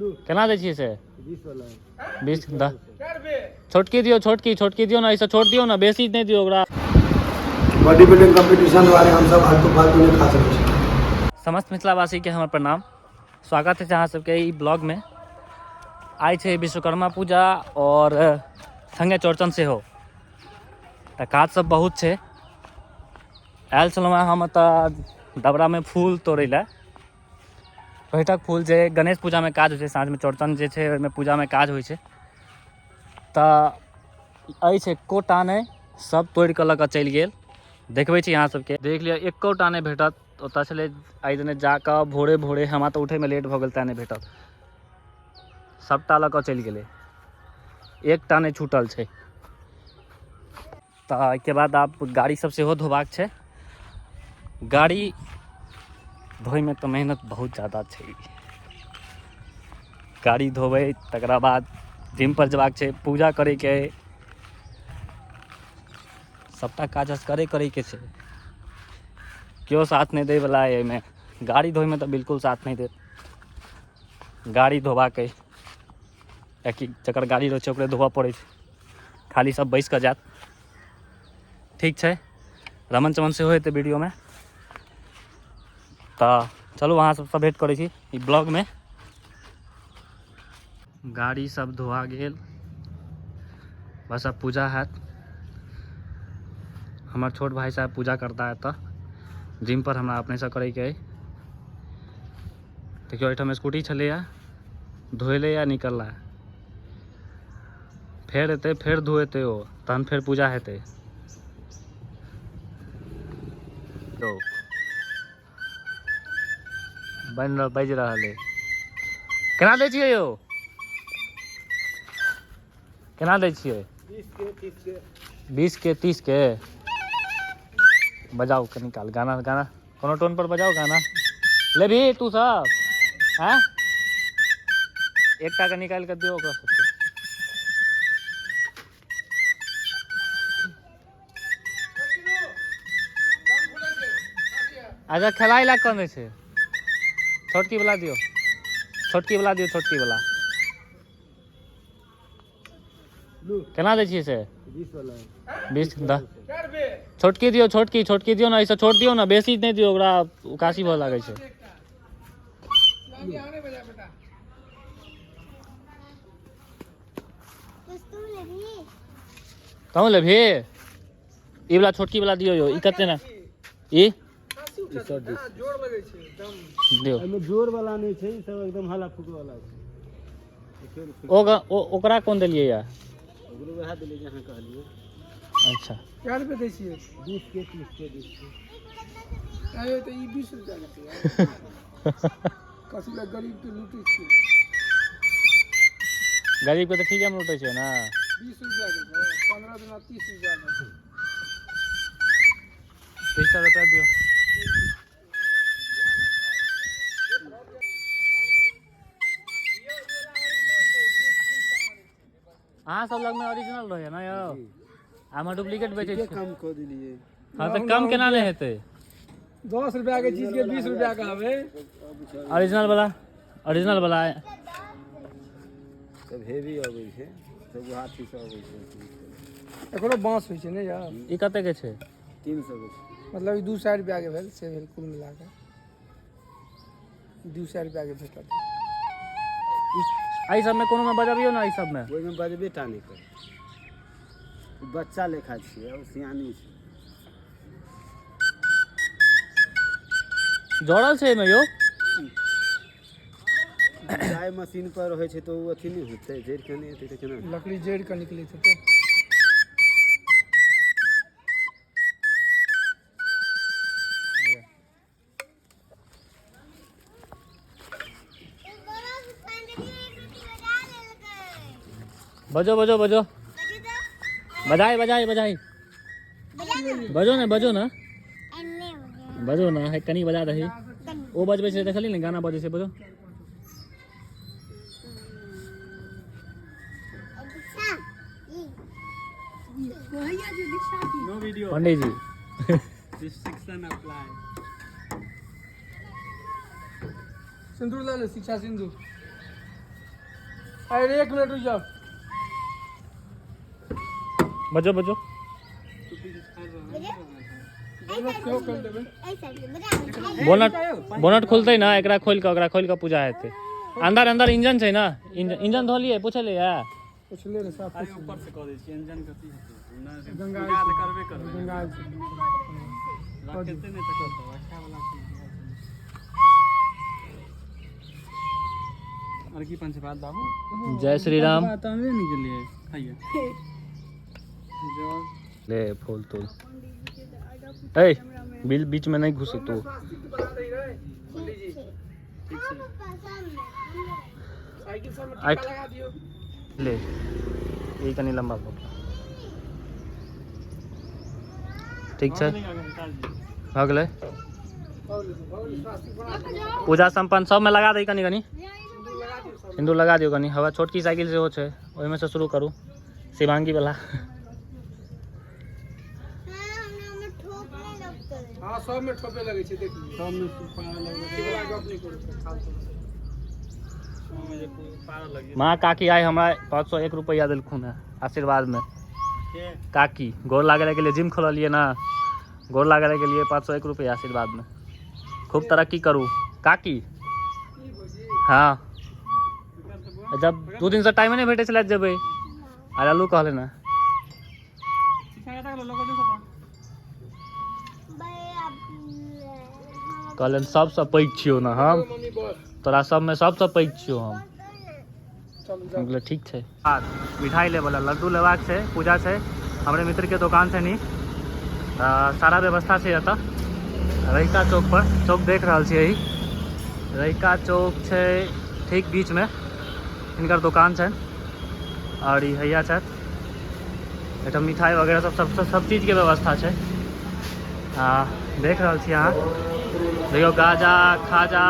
केना दै छियै से? 20 दस। छोटकी दियौ, छोटकी, छोटकी दियौ ने, एहिसँ छोट दियौ ने, बेसी नहि दियौ ओकरा। बॉडी बिल्डिंग कंपटीशन दुआरे हमसब आलतू फालतू नहि खा सकै छी। समस्त मिथिलावासीके हमर प्रणाम, स्वागत है अहाँ सबके ई ब्लॉगमे। आइ छै विश्वकर्मा पूजा और संगे चौड़चन सेहो, तऽ काज सब बहुत छै। आयल छलहुँ हेँ हम एतऽ डबरामे फूल तोड़ै लए, भैटक फूल जे गणेश पूजामे काज होइ छै, साँझमे चौड़चन जे छै ओहिमे पूजामे काज होइ छै। तऽ अछि एकोटा नहि, सब तोड़ि कऽ लऽ कऽ चलि गेल। देखबै छी अहाँ सबके, देख लिअ एकोटा नहि भेटत। ओतऽ छलै एहि दने जाकऽ भोरे भोरे, हमरा तऽ उठैमे लेट भऽ गेल तेँ नहि भेटल। सबटा लऽ कऽ चलि गेलै, एकटा नहि छूटल छै। तऽ एहिके बाद आब गाड़ी सब सेहो धोबाक छै। गाड़ी धोइमे तऽ मेहनत बहुत ज्यादा छै। गाड़ी धोबै तकरा बाद जिम पर जेबाक छै, पूजा करैके, सबटा काज असगरे करैके छै। केओ साथ नहि दैवला अइ एहिमे। गाड़ी धोइमे तऽ बिल्कुल साथ नहि देत। गाड़ी धोबाक अइ, कियाकि जकर गाड़ी रहै छै ओकरे धोबऽ पड़ै छै, खाली सब बैस कऽ जायत। ठीक छै, रमन चमन सेहो हेतै वीडियोमे। तऽ चलू अहाँ सबसँ भेँट करै छी ई ब्लॉगमे। गाड़ी सब धोआ गेल, बस अब पूजा हैत। हमर छोट भाई साहब पूजा करता एतऽ जिम पर, हमरा अपनेसँ करैके अइ। देखियौ एहिठाम स्कूटी छलैए, धोएलै या निकलला, फेर एतै, फेर धोएतै ओ, तहन फेर पूजा हेतै। तो बनि रहल, बाजि रहल अइ। केना दै छियै यौ? केना दै छियै? 20 के 30 के। बजाउ कनी काल गाना, गाना कोनो टोन पर बजाउ गाना। लेबही तू सब? हैं? एकटा के निकालि कऽ दियौ ओकरा सबके। अच्छा खेलाइ लए कनै छै। छोटकी वाला दियौ, छोटकी वाला दियौ, छोटकी वाला। केना दै छियै से? 20 दस। छोटकी दियौ, छोटकी, छोटकी दियौ ने, एहिसँ छोट दियौ ने, बेसी नहि दियौ ओकरा, उकासी भऽ लागै छै। तहूँ लेबही? ई वाला छोटकी वाला दियौ यौ। ई कते ने ई दियौ। एहिमे जोर वाला नहि छै, ई सब एकदम हला फूक वाला छै। ओकरा कोन देलियै या? ओकरो वएह देलियै जे अहाँ कहलियै। अच्छा। कए रुपए दै छियै? 20 के 30 के 20 के। अरे तऽ ई 20 रुपआ के छै। कथी लए गरीब के लूटै छियै? गरीब के तऽ ठीके हम लूटै छियै ने। 20 रुपआ के छै, 15 दिना 30 रुपआ के छै। 30 रुपया दियौ। अहाँ सब लगमे ओरिजिनल रहैया ने यौ? हम डुप्लीकेट बेचै छी। कम कऽ देलियै। हँ तऽ कम केना नहि हेतै? 10 रुपया के चीज के 20 रुपया के आबै। ओरिजिनल वाला, ओरिजिनल वाला सब हेवी अबै छै, सब गुवाहाटी से अबै छै। एकरो बाँस होइ छै ने यार? ई कते के छै? 300 के छै। मतलब ई 200 रुपया के भेल, से भेल कुल मिला कऽ 200 रुपया के भेटत। एहि सबमे कोनो मे बजबियौ ने, एहि सबमे। ओहिमे बजबे टा नहि करै, बच्चा लेखा छियै, ओ सियानी छै। जोड़ल छै एहिमे यौ? चाय मशीन पर रहै छै तऽ ओ अथी नहि होतै, जड़ि के नहि हेतै तऽ केना? लकड़ी जड़ि कऽ निकलैत हेतै। बजो बजो बजो, बजाई बजाई बजाई, बजो ने, बजो ने, बजो ने, है कनी बजा दही। ओ बजबै छै, देखली ने गाना बजै छै, बजो। पंडित जी सिंदूर लऽ ले, शिक्षा सिंदूर। अरे 1 मिनट रुक जाओ। बजो बजो। बोनट बोनट खुलतै ना, एकरा खोल के ओकरा खोल के पूजा हेतै। अंदर अंदर इंजन छै ना, इंजन इंजन धोलिए पूछलिए? पूछले रे साफ। अरे ऊपर से कऽ दै छियै इंजन कथी हेतै? नहि, गंगा पूजा तऽ करबे करबै। गंगा रखेतै नहि तऽ करतै रखै वाला की। और की पंचपात बाबू? जय श्री राम। तमे नहि गेलियै खाइए जो। ले फूल तूल। ए बिल बीच में नहीं घुसे तू। ठीक छै। साइकिल सब में आठ। टीका लगा दियो। ले ई कनि लंबा भऽ गेल। ठीक छै, भऽ गेलै। पूजा संपन्न। सबमे लगा दही कनि कनि सिन्दूर लगा दियौ कनि। हवा छोटकी साइकिल सेहो छै, ओहिमे से शुरू करू। शिवांगी वाला। हाँ, सब में ठोपे लगे छै, देख लियौ। सब में पारा लगबै। ई वाला गप नहि करू फालतू। सबमे जे पारा लग माँ काकी आइ हमरा 501 रुपैआ देलखुन हेँ आशीर्वादमे। के? काकी गोर लागै के लिए, जिम खोललियै ना, गोर लागै के लिए 501 रुपैआ आशीर्वादमे। खूब तरक्की करू काकी। हाँ, जब 2 दिन से टाइमे नहि भेटै छलै जेबै आ लालू कहले ना। कहलन सबसँ पैघ छियौ ने हम। मम्मी बस। तोरा सबमे सबसँ पैघ छियौ हम। चलू हम जाओ। कहलियै ठीक छै। आ मिठाई लेबऽ लए लड्डू लेबाक छै, पूजा छै। हमरे मित्रके दोकान छै नी, तऽ सारा व्यवस्था छै एतऽ रहिका चौक पर। चौक देख रहल छियै, ई रहिका चौक छै, ठीक बीचमे हिनकर दोकान छनि। आओर ई हैया छथि। एहिठाम मिठाई वगैरह सब सब सब चीजके व्यवस्था छै। आ देख रहल छी अहाँ, देखियौ गाजा खाजा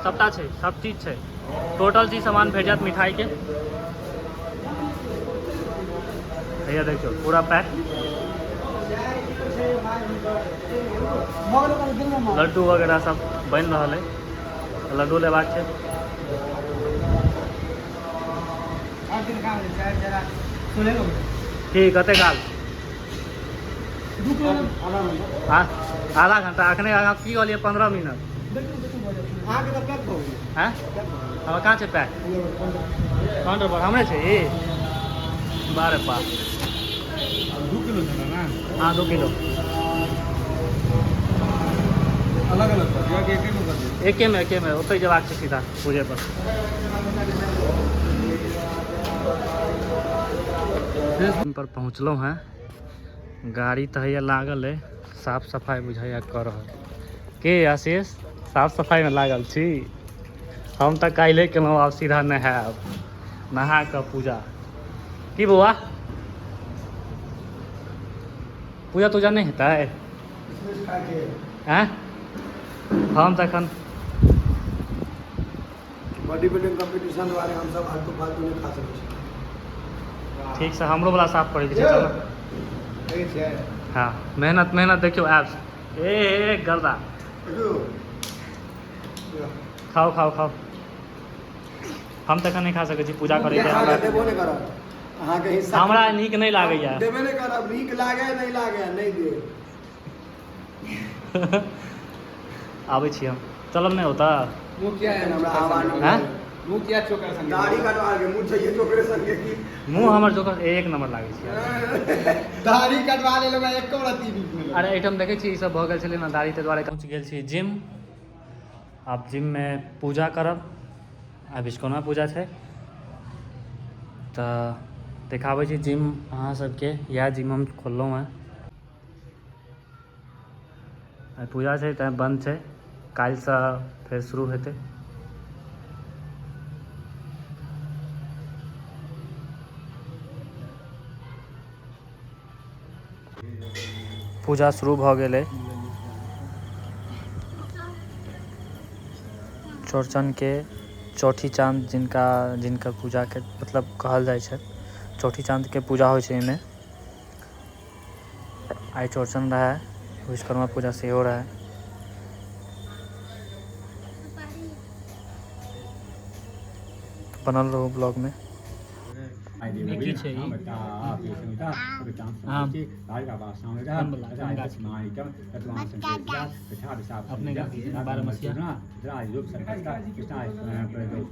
सबटा छै, सब चीज छै। टोटल चीज सामान भेट जायत मिठाईके। हैया देखियौ पूरा पैक लड्डू वगैरह सब बनि रहल है। लड्डू लेबाक छै। की कते काल? आधा घंटा? अखने अहाँ की कहलियै 15 मिनट? हैं, हमरा कहाँ छै पैक? काउंटर पर हमरे छै ई। बारे पा। 2 किलो छलै ने? हाँ, 2 किलो। अलग अलग कर दिअ कि एके मे कर दिअ? एकेमे, एकेमे। ओतहि जेबाक छै सीधा पूजे पर। पर पहुँचलहुँ हैं। गाड़ी तऽ हैया लागल है, साफ सफाइ बुझाइया कऽ रहल के। आशीष साफ सफाइमे लागल छी। हम तऽ काल्हि केलहुँ, आब सीधा नहायब, नहा कऽ पूजा। की बौआ, पूजा तूजा नहि हेतै? आँय, हम तऽ एखन बॉडी बिल्डिंग कम्पीटिशन दुआरे हमसब आलतू फालतू नहि खा सकै छी। ठीकसँ हमरो वाला साफ करैके छै, चलो। हाँ, मेहनत मेहनत देखियौ। एप्स ए ए गर्दा। खाओ खाओ खाओ। हम तऽ एखन नहि खा सकै छी, पूजा करैके हमरा। देबो नहि करब अहाँके हिस्सा। हमरा नीक नहि लागैया। देबे नहि करब, नीक लागे नहि लागे, नहि देब। आबै छी हम, चलब नहि होता। मुँह किया एहन हमरा आवाज नहि। हैं? मुँह किया चोकर संगे? दाढ़ी कटवा के मुँह चाहिए ओकरे संगे की। मुँह हमर जोकर एक नंबर लागै छै। दाढ़ी कटवा लेलहुँ एको रत्ती भी नहि। अरे एहिठाम देखै छी, ई सब भऽ गेल छलै ने दाढ़ी, ताहि दुआरे। पहुँच गेल छी जिम। आब जिममे पूजा करब। आ विश्वकर्मा पूजा छै तऽ देखाबै छी जिम अहाँ सबके। इएह जिम हम खोललहुँ हेँ। आइ पूजा छै तैँ बन्द छै, काल्हिसँ फेर शुरू हेतै। पूजा शुरू भऽ गेलै। चौड़चनके चौठी चाँद जिनका जिनकर पूजाके मतलब कहल जाइ छै, चौठी चाँदके पूजा होइ छै एहिमे। आइ चौड़चन रहै, विश्वकर्मा पूजा सेहो रहै। बनल रहू ब्लॉगमे। ई की छै ई? आम। आम वला, आम गाछ। अपने गाछ के बारहमसिया।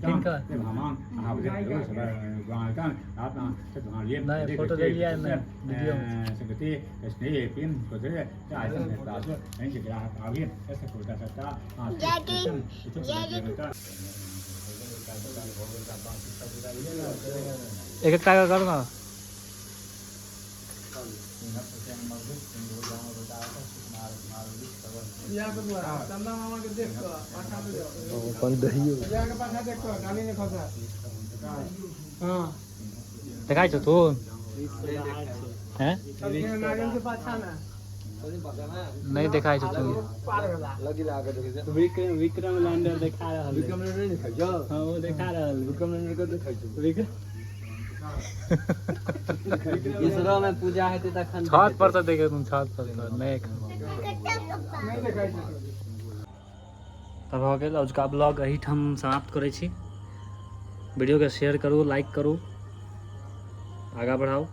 किनकर? नहि, फोटो ले लिया नहि, वीडियो में। एक एक टाका कर ना। बियाह के दुआरा चंदा मामा के देख कऽ पाछा पे जाओ। अपन दहियो। बियाह के पाछा देख कऽ गाली नहि खसा। हाँ। देखाइ छौ तू हैं? नारियल के पाछा ने। नहि देखाइ छौ तू। पार भेला। विक्रम, विक्रम लैंडर देखा रहल है। विक्रम लैंडर नहीं देखै छौ? हाँ, वो देखा रहल है। विक्रम लैंडर के देखै छौ? विक्रम। इसरो में पूजा हेतै तखन। छत पर तऽ देखे तुम, छत पर तऽ नहि एखन। नहि देखाइ छै। तऽ भऽ गेल, अजुका ब्लॉग एहिठाम समाप्त करै छी। वीडियोके शेयर करू, लाइक करू, आगाँ बढ़ाउ।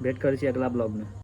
भेट करै छी अगला ब्लॉगमे।